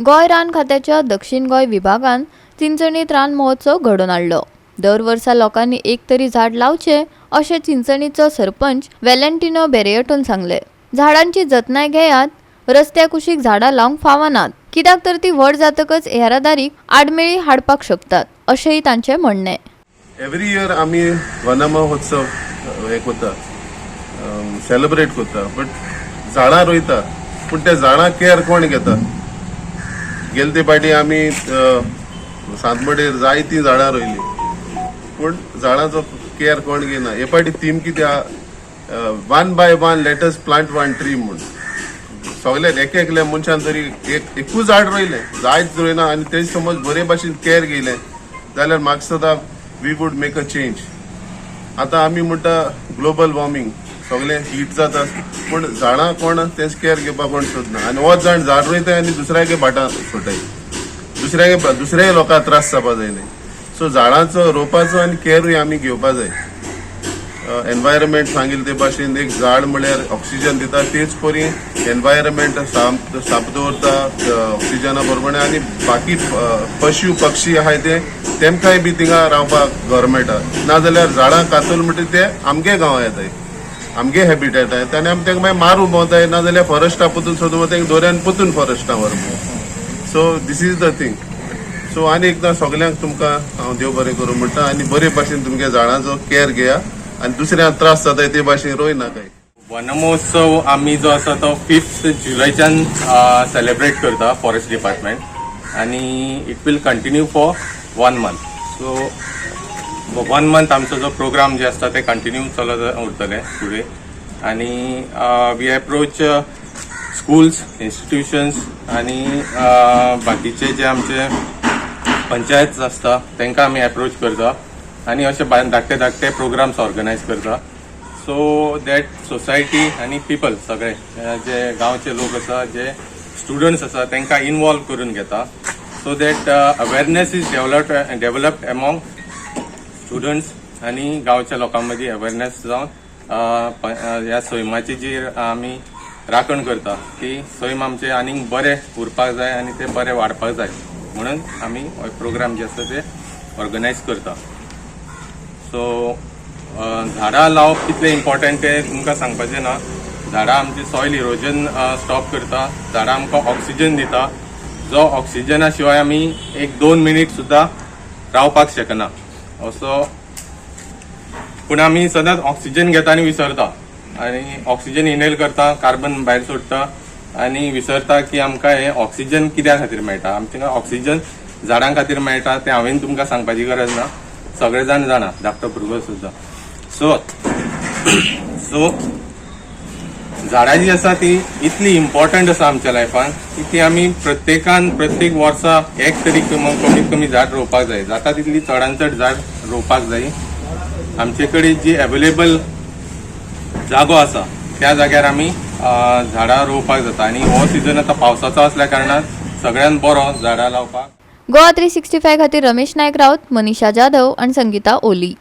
गोंय रान खात्याच्या दक्षिण गोंय विभागान चिंचणीत रान महोत्सव घडोवन हाडलो. दर वर्सा लोकांनी एक तरी झाड लावचें अशें चिंचणीचो सरपंच वेलेंटिनो बेरेयटोन सांगलें. झाडांची जतनाय घेयात. रस्त्या कुशीक झाडां लावंक फावनात, कित्याक तर ती व्हड जातकच येरादारीक आडमेळी हाडपाक शकतात अशेंय तांचें म्हणणें. एवरी इयर आमी वनमहोत्सव हे करता, सेलिब्रेट करता, बट झाडां रोयता, पूण त्या झाडां केअर कोण घेता? गेले ते फावटी आमी सांतमडेर जायतीं झाडां रोयली, पूण झाडांचो केअर कोण घेयना. हे फावटी थीम कितें? "One by one, let us plant one tree" म्हूण. सगळे एक एकल्या मनशान तरी एक एकूच झाड रोयलें, जायत रोयना आनी तेज समज बरे भाशेन केअर घेयलें जाल्यार म्हाका दिसता we would make a change. आतां आमी म्हणटा ग्लोबल वॉर्मिंग, सगळें हीट जाता, पूण झाडां कोण तेच केअर घेवपाक कोण सोदना आनी होच जाण झाड रोयता आनी दुसऱ्यागे भाटां सोडटाय, दुसऱ्यागे दुसऱ्याय लोकांक त्रास जावपा जाय न्ही. सो झाडांचो रोवपाचो आनी केअरूय आमी घेवपा जाय. एनवायरमेंट सांगिल्ले ते भाशेन, एक झाड म्हळ्यार ऑक्सिजन दिता, तेच परी एनवायरमेंट साफ साफ दवरता ऑक्सिजना प्रमाणे आनी बाकी पशु पक्षी आहाय ते तेमकांय बी थिंगा रावपाक घर मेळटा. नाजाल्यार झाडां कातूल म्हणटा ते आमगे गांवां येताय, आमगे हॅबिटेट आहे आनी आमी तांकां मागीर मारूंक भोंवताय, नाजाल्यार फॉरेस्टा पोतून सोदून तांकां दोऱ्यान पोतून फॉरेस्टा व्हरप. So this is the thing. So आनी एकदां सगल्यांक तुमकां हांव देव बरें करूं म्हणटा आनी बरे भाशेन तुमगे झाडांचो केअर घेया आनी दुसऱ्यांक त्रास जाता ते भाशेन रोय नाकाय. वनमहोत्सव आमी जो आसा तो फिफ्थ जुलयच्यान सेलिब्रेट करता फॉरेस्ट डिपार्टमेंट आनी it will continue for one month. So one month आमचो जो प्रोग्राम जे आसता ते कंटिन्यू चलत उरतले फुडें आनी we approach schools, institutions आनी बाकीचे जे आमचे पंचायत आसता तांकां आमी एप्रोच करता आनी अशे धाकटे धाकटे प्रोग्राम्स ऑर्गनायज करता, सो that society आनी पिपल सगळे जे गांवचे लोक आसा, जे स्टुडंट्स आसा, तांकां इनवॉल्व करून घेता, so that awareness is developed among students आनी गांवच्या लोकां मदीं अवेरनेस जावन ह्या सैमाची जी आमी राखण करता ती सैम आमचे आनीक बरें उरपाक जाय आनी ते बरे वाडपाक जाय म्हणून आमी हो प्रोग्राम जे आसा ते ऑर्गनायज करता. सो झाडां लावप कितलें इम्पॉर्टंट तें तुमकां सांगपाचें ना. झाडां आमचें सॉयल इरोजन स्टॉप करता. झाडां आमकां ऑक्सिजन दिता, जो ऑक्सिजना शिवाय आमी एक दोन मिनीट सुद्दां रावपाक शकना असो. पूण आमी सदांच ऑक्सिजन घेता आनी विसरता आनी ऑक्सिजन इनहेल करता, कार्बन भायर सोडटा आनी विसरता की आमकां हें ऑक्सिजन कित्या खातीर मेळटा. आमकां ऑक्सिजन झाडां खातीर मेळटा तें हांवें तुमकां सांगपाची गरज ना, सगळे जाण जाणा, धाकटो भुरगो सुद्दां. सो सो झाडां जी आसा ती इतली इम्पॉर्टंट आसा आमच्या लायफान की ती आमी प्रत्येकान प्रत्येक वर्सा एक तरी कमीत कमी झाड रोवपाक जाय. जाता तितली चडान चड झाड रोवपाक जाय. आमचे कडेन जी अवेलेबल जागो आसा त्या जाग्यार आमी झाडां रोवपाक जाता आनी हो सिजन आतां पावसाचो आसल्या कारणान सगळ्यात बरो झाडां लावपाक. गोवा 365 खातीर रमेश नायक राऊत, मनीषा जाधव आणि संगीता ओली.